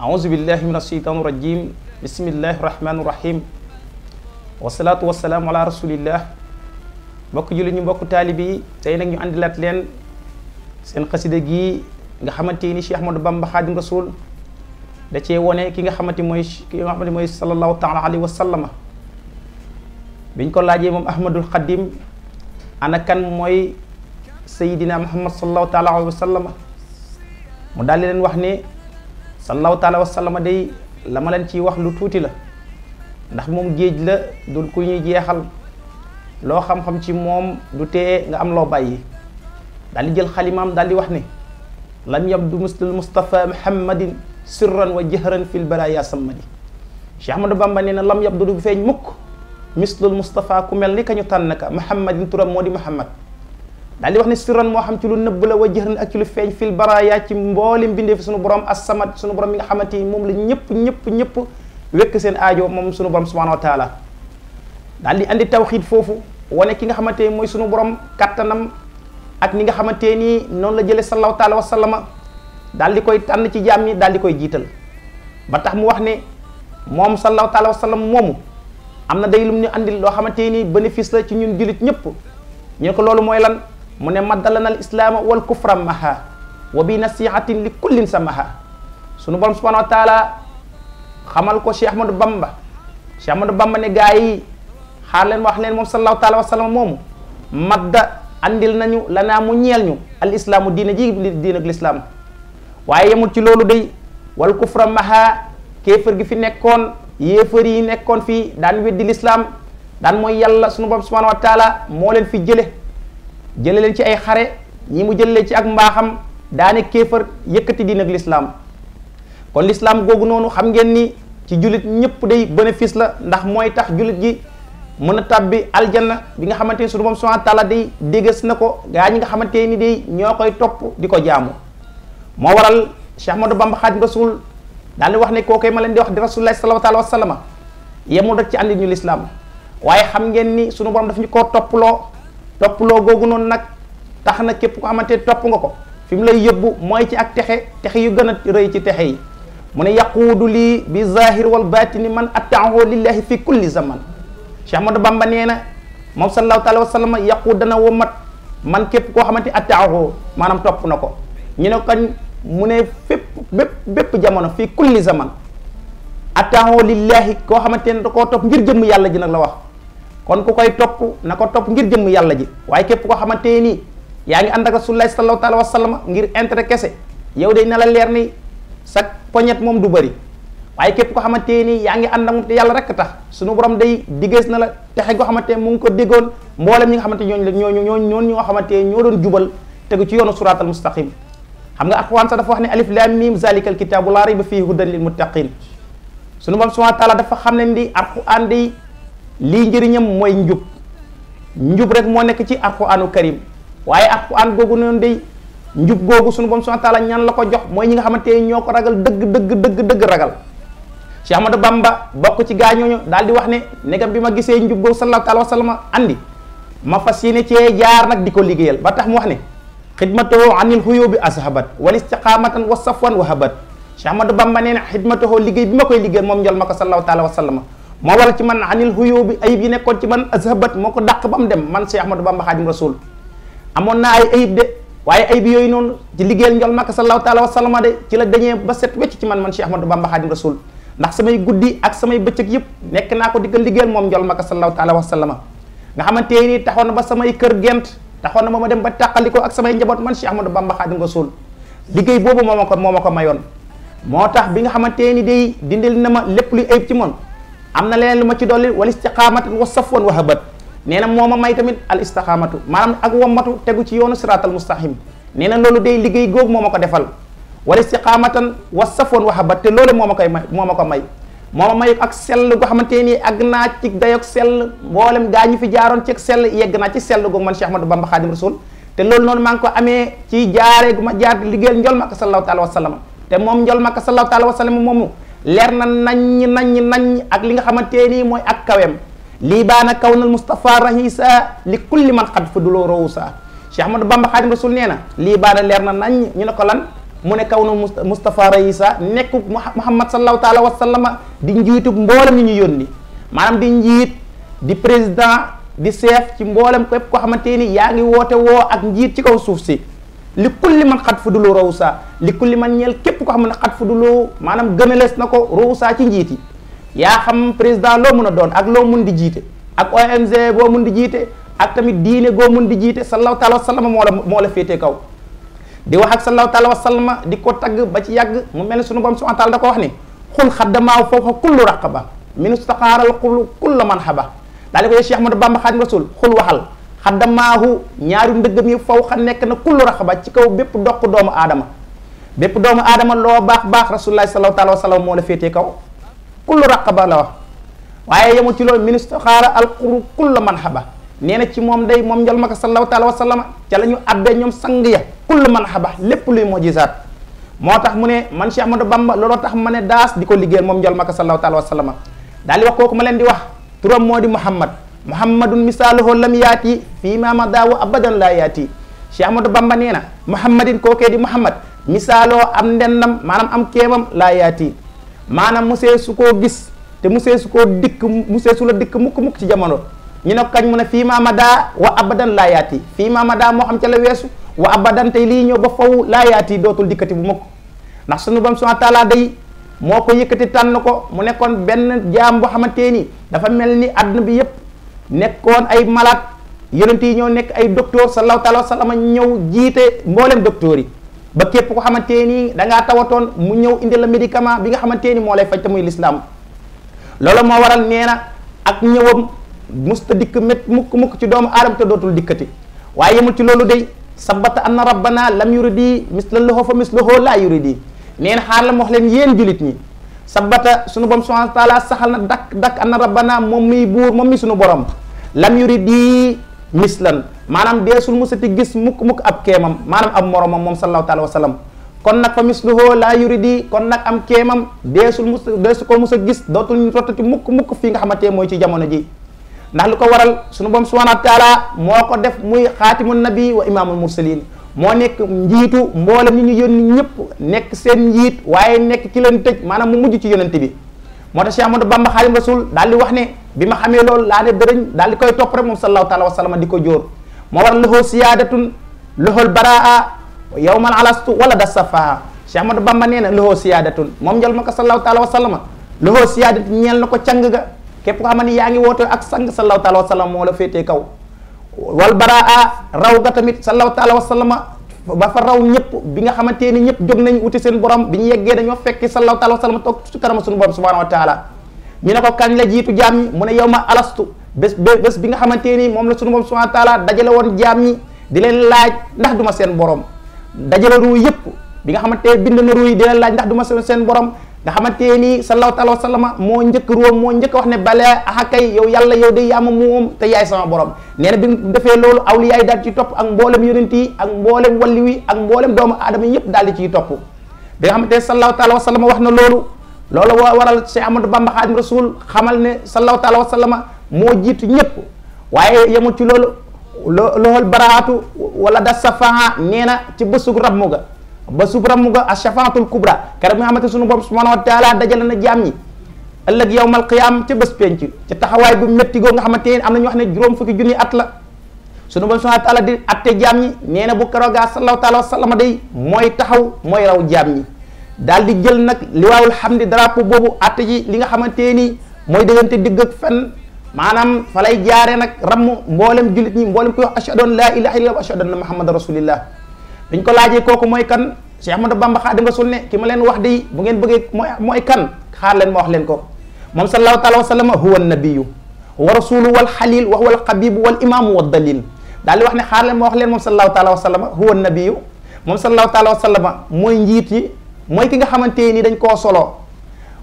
أعوذ بالله من الشيطان الرجيم بسم الله الرحمن الرحيم والصلاة والسلام على رسول الله mbokk julli ñu mbokk taalibi tey nag ñu andilaat leen seen xasida gi nga xamante ni Cheikh Ahmadou Bamba Khadim Rasoul da cee wone ki nga xamante mooy sallallahu taala alayhi wa sallama biñ ko laajee moom Ahmadul Khadim ana kan mooy Seydina Muhammad sallallahu taala alayhi wa sallama mu daal leen wax ne sallallahu taala wa sallama day la ma leen ciy wax lu tuuti la ndax moom géej la du ku ñuy jeexal loo xam-xam ci moom du tee nga am loo bàyyi daal di jël xalimaam daal di wax ne lam yabdu mislul Mustafa Muhammadin sirran wa jahran fil baraya sammadi Cheikh Ahmadou Bamba nee na lam yabdu du feeñ mukk mislul Mustafa ku mel ni ka ñu tànn ka Muhammadin turam moo di Muhammad daal di wax ne sirran moo xam ci lu nëbb la wa jahran ak ci lu feeñ fil baraya ci mboolem bindee fi sunu borom as-samad sunu borom mi nga xamante ni moom la ñëpp wekk seen aajo moom sunu borom subhanahu wa taala daal di andi tawxiid foofu wane ki nga xamante ni mooy sunu borom kattanam ak ni nga xamante ni noonu la jëlee sallallahu taala wa sallama daal di koy tànn ci jaam ñi daal di koy jiital ba tax mu wax ne moom sallallahu taala wa sallam moomu am na day lum ñu andil loo xamante ni bénéfice la ci ñun jullit ñëpp ñu ko loolu mooy lan mu ne maddalana al islaama wal kufra maha wa bi nasihatin li kullin samaha sunu borom subhanahu wa taala xamal ko Cheikh Ahmadou Bamba ne gaa yi xaar leen wax leen moom sallallahu taala wa sallam moomu madda andil nañu lanaa mu ñeel ñu al islaamu diina ji diina ak lislaam waaye yemul ci loolu day wal kufra maha kéefër gi fi nekkoon yéefër yi nekkoon fii daan weddi lislaam daan mooy yàlla sunu borom subhanahu wa taala moo leen fi jële leen ci ay xare ñi mu jële leen ci ak mbaaxam daane kéefër yëkkati diina ak lislaam kon lislaam googu noonu xam ngeen ni ci jullit ñëpp day bénéfice la ndax mooy tax jullit gi mën a tàbbi aljanna bi nga xamante ni sunu borom subhanahu wa taala day déggas na ko gaa ñi nga xamante ni day ñoo koy topp di ko jaamu moo waral Cheikh Ahmadou Bamba Khadim Rasoul daal di wax ne kookoy ma leen di wax di rasulullah sallallahu taala wa sallama yemul rek ci andi ñu lislaam waaye xam ngeen ni sunu borom daf ñu koo topploo googu noonu nag tax na képp ko xamante topp nga ko fi mu lay yóbbu mooy ci ak texe yu gën a rëy ci texe yi mu ne yaquudu lii bi zahir wal batini man attaahu lillahi fi kulli zaman Cheikh Ahmadou Bamba nee na moom sallallahu taala wa sallam yaquud dana womat man képp koo xamante attaahu maanaam topp na ko ñu ne kañ mu ne bépp jamono fi kulli zaman attaahu lillahi koo xamante ne da koo topp ngir jëmm yàlla ji nag la wax kon ku koy topp na ko topp ngir jëmm yàlla ji waaye képp koo xamante nii yaa ngi ànd ak rasulullah sallallahu taala wa sallam ngir intérêt kese yow day na la leer ni sa poñet moom du bëri waaye képp ko xamante ni yaa ngi ànd ak moom te yàlla rek tax sunu borom day diggees na la texe goo xamante mu ngi ko déggoon mboolem ñi nga xamante ñooñu ñoo xamante ñoo doon jubal tegu ci yoonu suratal mustaqim xam nga alquran sax dafa wax ne alif lam mim zalikal kitabu la rayba fihi hudan lil muttaqin sunu borom subhanahu wa taala dafa xam ne ni alquran day lii njëriñam mooy njub rek moo nekk ci alquranu karim waaye alquran googu noonu day njub googu sunu borom subhanahu wa taala ñan la ko jox mooy ñi nga xamante ñoo ko ragal dëgg ragal Cheikh Ahmadou Bamba bokk ci gaañooñu daal di wax ne negam bi ma gisee njub googu sallallahu taala wa sallam andi ma fas yéene cee jaar nag di ko liggéeyal ba tax mu wax ne xidmatahu anil huyubi ashabat wal istiqamatan wa safwan wa habat Cheikh Ahmadou Bamba nee na xidmatahu liggéey bi ma koy liggéeyal moom njol ma ko sallallahu taala wa sallam moo waral ci man anil huyubi ayib yi nekkoon ci man ashabat moo ko dàq ba mu dem man Cheikh Ahmadou Bamba Khadim Rasoul amoon naa ay ayib de waaye ayib yooyu noonu ci liggéeyal njol ma ko sallallahu taala wa sallam de ci la dañee ba set wecc ci man Cheikh Ahmadou Bamba Khadim Rasoul ndax samay guddi ak samay bëccëg yëpp nekk naa ko di ko liggéeyal moom njol ma ko sallallahu taala wa sallama nga xamante ni taxoon na ba samay kër gent taxoon na ba ma dem ba tàqaliko ak samay njaboot man Cheikh Ahmadou Bamba Khadim Rasoul liggéey boobu moo ma ko mayoon moo tax bi nga xamante ni day dindil na ma lépp luy ayib ci moom am na leneen lu ma ci dolli wal istiqamatan wa safwan wa habat nee na moo ma may tamit al istiqamatu maanaam ak wammatu tegu ci yoonu siratal mustaqim nee na loolu day liggéey googu moo ma ko defal wala istiqamatan wa safoon wahabat te loolu moo ma may ak sell goo xamante ni àgg naa ci dayoog sell mboolem gaa ñu fi jaaroon ci sell yegg naa ci sell googu man Cheikh Ahmadou Bamba Khadim Rasoul te loolu noonu maa ngi ko amee ci jaaree gu ma jaar liggéeyal njol Makka sallallahu taala wa sallam te moom njol Makka sallallahu taala wa sallam moomu leer na naññ ak li nga xamante ni mooy ak kaweem lii baana kawnal Mustafa rahisa li kulli man xad fa duloo rowusa Cheikh Ahmadou Bamba Khadim Rasoul nee na lii baana leer na naññ ñu ne ko lan mu ne kaw na Moustapha Raïssa nekk Muhammad sallallahu taala wa sallama di njiitu mboolem ñi ñu yónni maanaam di njiit di président di chef ci mboolem képp koo xamante ni yaa ngi woote woo ak njiit ci kaw suuf si li kulli man xat fu duloo rawsa li kulli man ñeel képp ko xam ne xat fu duloo maanaam gënalees na ko rawsa ci njiit yi yaa xam président loo mun a doon ak loo mun di jiite ak ONG boo mun di jiite ak tamit diine goo mun di jiite sallallahu taala wa sallama moo la féetee kaw di wax ak sallallahu taala wa sallama di ko tagg ba ci yàgg mu mel ne sunu borom subhanahu wa taala da ko wax ni xul xaddamaaw fawqa kullu raqaba min istaqaaral kullu man haba daal di ko Cheikh Ahmadou Bamba Xaadimu Rasuul xul waxal xaddamaahu ñaari ndëggam yi faw xa nekk na kullu raqaba ci kaw bépp doq doomu aadama loo baax rasulullahi sallallahu taala wa sallam moo la féetee kaw kullu raqaba la wax waaye yemul ci loolu min istaqaaral kullu man haba nee na ci moom day moom njol maka sallallahu taala wa sallama ca la ñu abbee ñoom sang ya kullu man haba lépp luy mojisaat moo tax mu ne man Cheikh Ahmadou Bamba looloo tax ma ne daas di ko liggéeyal moom njol maka sallallahu taala wa sallama daal di wax kooku ma leen di wax turam moo di muhammadun misaaluhu lam yaati fii ma madaawu abadan laa yaati Cheikh Ahmadou Bamba nee na muhammadin kookee di muhammad misaaloo am ndennam maanaam am kéemam laa yaati maanaam musee su koo gis te musee su koo dikk musee su la dikk mukk ci jamono ñu ne kañ mu ne fii ma madaa wa abadan laa yaati fii ma madaa moo xam ca la weesu wa abadan tey lii ñëw ba faw laa yaati dootul dikkati bu mukk ndax sunu bam subhanahu wa taala day moo ko yëkkati tànn ko mu nekkoon benn jaam boo xamante ni dafa mel ni àdduna bi yépp nekkoon ay malade yonent yi ñoo nekk ay docteur sallallahu taala wa sallam ñëw jiite mboolem docteur yi ba képp ko xamante ni da ngaa tawatoon mu ñëw indi la médicament bi nga xamante ni moo lay faj te muy lislaam loolu moo waral nee na ak ñëwam musta dikk mét mukk ci doomu aadama te dootul dikkati waaye yemul ci loolu day sabata anna rabbana lam yuridi mislahu fa mislahu laa yuridi nee na xaar la mu wax leen yéen julit ñi sabata sunu borom subhanahu wa taala saxal na dakk anna rabbana moom miy buur moom mi sunu borom lam yuridi mislan maanaam deesul musati gis mukk ab kéemam maanaam ab moromam moom sallallahu taala wa sallam kon nag fa misluhu laa yuridi kon nag am kéemam deesu ko musa gis dootul rottati mukk fii nga xamante mooy ci jamono ji ndax lu ko waral sunu borom subhanahu wa taala moo ko def muy xaatimu nabi wa imaamul mursalin moo nekk njiitu mboolem ñi ñu yónni ñëpp nekk seen njiit waaye nekk ki leen tëj maanaam mu mujj ci yonente bi moo tax Cheikh Ahmadou Bamba Xaadimu Rasuul daal di wax ne bi ma xamee loolu laa ne dërëñ daal di koy topp rek moom sallallahu taala wa sallam di ko jóor moo waral loxoo siyaadatun loxol baraa yawmal alastu wala da safa Cheikh Ahmadou Bamba nee na loxoo siyaadatun moom njël ma ko sallallahu taala wa sallam loxoo siyaadatun ñeel na ko càng ga képp ko xam ne yaa ngi woote ak sang sallallahu taala wa sallam moo la féetee kaw wal baraa raw ga tamit sallallahu taala wa sallam ba fa raw ñëpp bi nga xamante ni ñëpp jóg nañ wuti seen borom bi ñu yeggee dañoo fekki sallallahu taala wa sallam toog ci kanam suñu borom subhanahu wa taala ñu ne ko kañ la jiitu jaam ñi mu ne yow ma alastu bés bi nga xamante ni moom la suñu borom subhanahu wa taala dajale woon jaam ñi di leen laaj ndax duma seen borom dajale ruu yëpp bi nga xamante bind na ruu yi di leen laaj ndax duma seen borom nga xamante ni sallallahu taala wa sallam moo njëkk ruwam moo njëkk wax ne bale aha kay yow yàlla yow de yaa ma moom te yaay sama borom nee na bi mu defee loolu awliya yi daal ci topp ak mboolem yonent yi ak mboolem walli wi ak mboolem doomu aadama yi yëpp daal di ciy topp bi nga xamante sallallahu taala wa sallam wax na loolu waral Cheikh Ahmadou Bamba Xaadimu Rasuul xamal ne sallallahu taala wa sallam moo jiitu ñëpp waaye yemul ci loolu loxol baraatu wala da safaa nee na ci bësug rammu ga ba subramu ga ashafaatul kubra keroog mi nga xamante sunu borom subhanahu wa taala dajale na jaam ñi ëllëg yawmal qiyaam ca bés penc ca taxawaay bu métti goo nga xamante ne am na ñu wax ne juróom fukki junni at la sunu borom subhanahu wa taala di atte jaam ñi nee na bu keroogaa sallallahu taala wa sallam day mooy taxaw mooy raw jaam ñi daal di jël nag liwaawul hamdi drapeau boobu atte ji li nga xamante ni mooy diggante digg ak fen maanaam fa lay jaare nag ramm mboolem jullit ñi mboolem koy wax ashhadu an laa ilaaha illallah wa ashhadu anna muhammadan rasulillah dañ ko laajee kooku mooy kan Cheikh Ahmadou Bamba Xaadimu Rasuul ne ki ma leen wax de bu ngeen bëggee mooy kan xaar leen ma wax leen ko moom sallallahu taala wa sallam huwa nabiyu wa rasulu wal xalil wa huwa al xabibu wal imaamu wa dalil daal di wax ne xaar leen ma wax leen moom sallallahu taala wa sallam huwa nabiyu moom sallallahu taala wa sallam mooy njiit yi mooy ki nga xamante ni dañ koo solo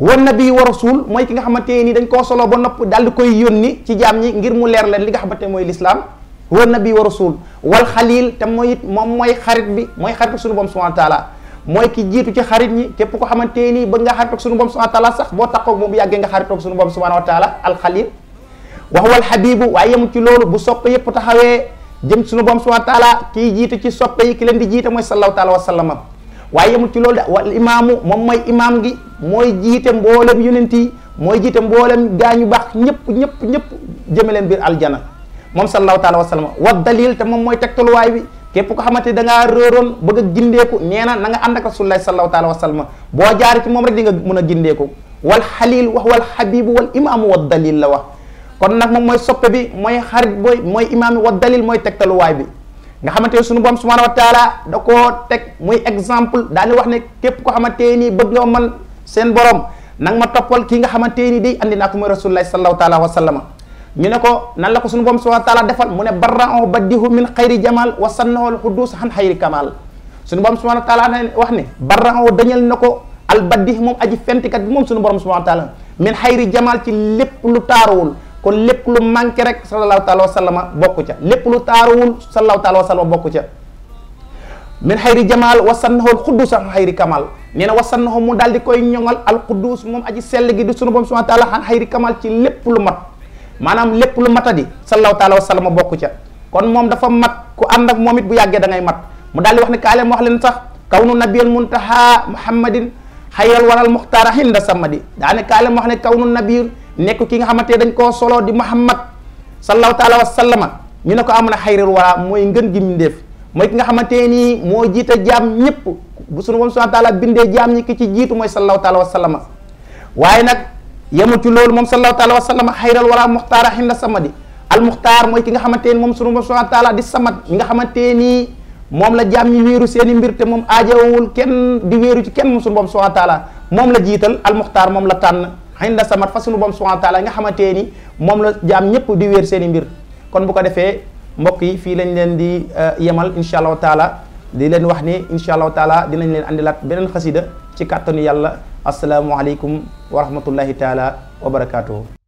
wa nabiyu wa rasul mooy ki nga xamante ni dañ koo solo ba nopp daal di koy yónni ci jaam ñi ngir mu leer leen li nga xamante mooy lislaam huwa nabi wa rasul wal xalil te mooy it moom mooy xarit bi mooy xarit suñu borom subhanahu wa taala mooy ki jiitu ci xarit ñi képp ko xamante ni bëgg nga xaritoog suñu borom subhanahu wa taala sax boo taxaw moom bu yàggee nga xaritoog suñu borom subhanahu wa taala al xalil wa huwa al habibu waaye yemul ci loolu bu soppe yëpp taxawee jëm suñu borom subhanahu wa taala kii jiitu ci soppe yi ki leen di jiite mooy sallallahu taala wa sallama waaye yemul ci loolu de wal imaamu moom mooy imaam gi mooy jiite mboolem yonent yi mooy jiite mboolem gaañu baax ñëpp jëme leen biir aljana moom sallallahu taala wa sallam wa dalil te moom mooy tegtaluwaay bi képp ko xamante da ngaa réeroon bëgg a gindeeku nee na nga ànd ak rasulullahi sallallahu taala wa sallam boo jaari ci moom rek di nga mën a gindeeku wal xalil wax wal xabibu wal imaamu wa dalil la wax kon nag moom mooy soppe bi mooy xarit booy mooy imaam bi wa dalil mooy tegtaluwaay bi nga xamante ne suñu borom subhanahu wa taala da koo teg muy exemple daal di wax ne képp ko xamante ni bëgg nga man seen borom nang ma toppal kii nga xamante ni day andi naa ko mooy rasulullahi sallallahu taala wa sallam ñu ne ko nan la ko suñu borom subhanahu wa taala defal mu ne barra'u baddihu min xayri jamal wa sannahu al hudus han xayri kamal suñu borom subhanahu wa taala wax ne barra'u dañal na ko al baddih moom aji fentikat bi moom suñu borom subhanahu wa taala min xayri jamal ci lépp lu taaruwul kon lépp lu manqué rek sallallahu taala wa sallama bokku ca lépp lu taaruwul sallallahu taala wa sallama bokku ca min xayri jamal wa sannahu al quddus an xayri kamal nee na wa sannahu mu daal di koy ñoŋal al quddus moom aji sell gi di sunu borom subhanahu wa taala an xayri kamal ci lépp lu mat maanaam lépp lu matadi sallallahu taala wa sallama bokku ca kon moom dafa mat ku ànd ak moom it bu yàggee da ngay mat mu daal di wax ne kaale mu wax leen sax kawnu nabiyal muntaha muhammadin xayral waral muxtaara hinda samadi daane kaale mu wax ne kawnu nabiyul nekk ki nga xamante dañ koo solo di muhammad sallallahu taala wa sallama ñu ne ko am na xayril wara mooy ngën gi mindeef mooy ki nga xamante nii moo jiite jaam ñëpp bu sunu borom subhanahu wa taala bindee jaam ñi ki ci jiitu mooy sallallahu taala wa sallama waaye nag yemul ci loolu moom sallallahu taala wa sallama xayral wara muxtaara hinda samadi al muxtaar mooy ki nga xamante ni moom sunu borom subhanahu wa taala di samad mi nga xamante nii moom la jaam ñi wéeru seeni mbir te moom aajowul kenn di wéeru ci kenn moom sunu borom subhanahu wa taala moom la jiital al muxtaar moom la tànn hinda samad fa sunu borom subhanahu wa taala nga xamante ni moom la jaam ñëpp di wéer seeni mbir kon bu ko defee mbokk yi fii lañ leen di yemal incha allahu taala di leen wax ni incha allahu taala dinañ leen andilaat beneen xasida ci kàttanu yàlla asalaamualeykum wa rahmatullahi taala wa barakaatuhu